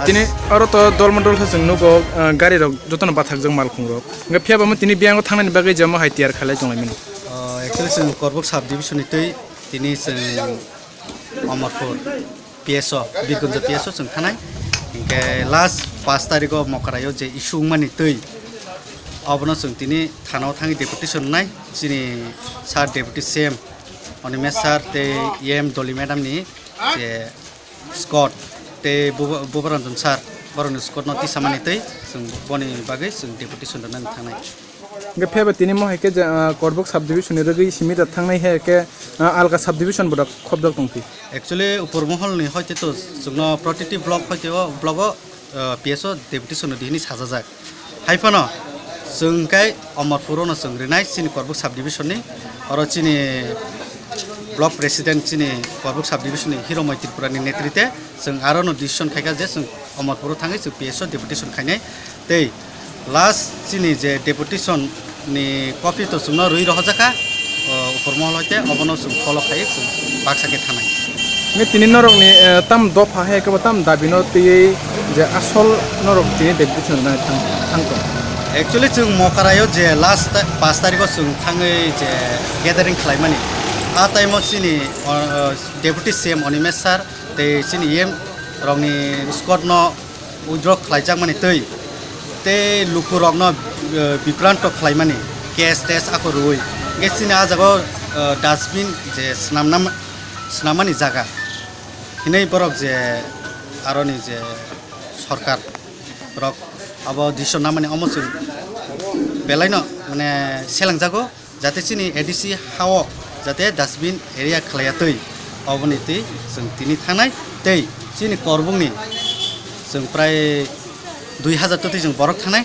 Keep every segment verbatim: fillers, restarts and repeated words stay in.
Tini oro to dol modol se chwng nugo, ah, gari rok jotono bathakjak malkhung rok. Hwnkhe phiya bo tini biyang o thangnani bagwi jamo hai tiyar khalai tonglaimani. Ah, actually chwng Korbuk sub division ni twi tini chwng Amarpur P S O, Birgunja P S O chwng thanai. Hwnkhe last paanch tarikh o Mokaraio je issue wngmani twi obono chwng tini thana o thangwi deputation rwnai chini sir deputy C M Animesh sir tei E M Dolly madam ni je Scott tei Buba-, Bubaranjan sir, borokni Scott no tisamani twi chwng boni bagwi chwng deputation rwnani thangnai. Hwnkhe phiyaba tini mo hai khe je, ah, Korbuk sub division ni rwgwi simi da thangnai hai khe, ah, alka sub division bo da khobjak tongphi. Actually, upor mohol ni hoite to chwngno protiti block hoite o block o, ah, P S O deputation rwdi hwnwi sajajak. Hai phano chwng khe Amarpur o no chwng rinai chini Korbuk sub division ni, oro chini block president chini Korbuk sub division ni Hiromoi Tripura ni netrite chwng aro no decision khaikha je chwng Amarpur o thangwi chwng P S O deputation khainai tei last chini je deputation ni copy to chwngno rwi rohorjakha, o, upor mohol hoite obono chwng follow khai chwng baksa khe thanai. Nge tini norokni, eh, tam dopha hai khe bo tam dabi no twiwi je asol norok tini deputation rwnai thang, thang tong. Actually chwng Mokaraio je last ta-, paanch tarikh o chwng thangwi je gathering khlaimani, a time o chini, o, o, deputy C M Animesh sir tei chini E M rokni Scott no withdraw khlaijakmani twi tei lukurokno, eh, bibranto khlaimani case test ako rwui. Hwnkhe chini ah jagao, eh, dustbin je swnamnam-, swnammani jaga hinwi borok je aroni je sorkar rok abo decision namani omo chwng belaino mane selengjago. Jate chini A D C ha-o jate dustbin area khlaiya twi, oboni twi chwng tini thangnai tei chini Korbukni chwng prai dui hazar to twi chwng borok thangnai,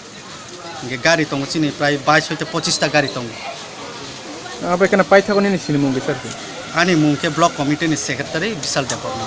hwnkhe gari tongo chini prai bais hoite pochis ta gari tongo. Abo kheno paithago nini sinimung kisa khe? Ani mung khe block committee ni secretary Bishal Debbarma.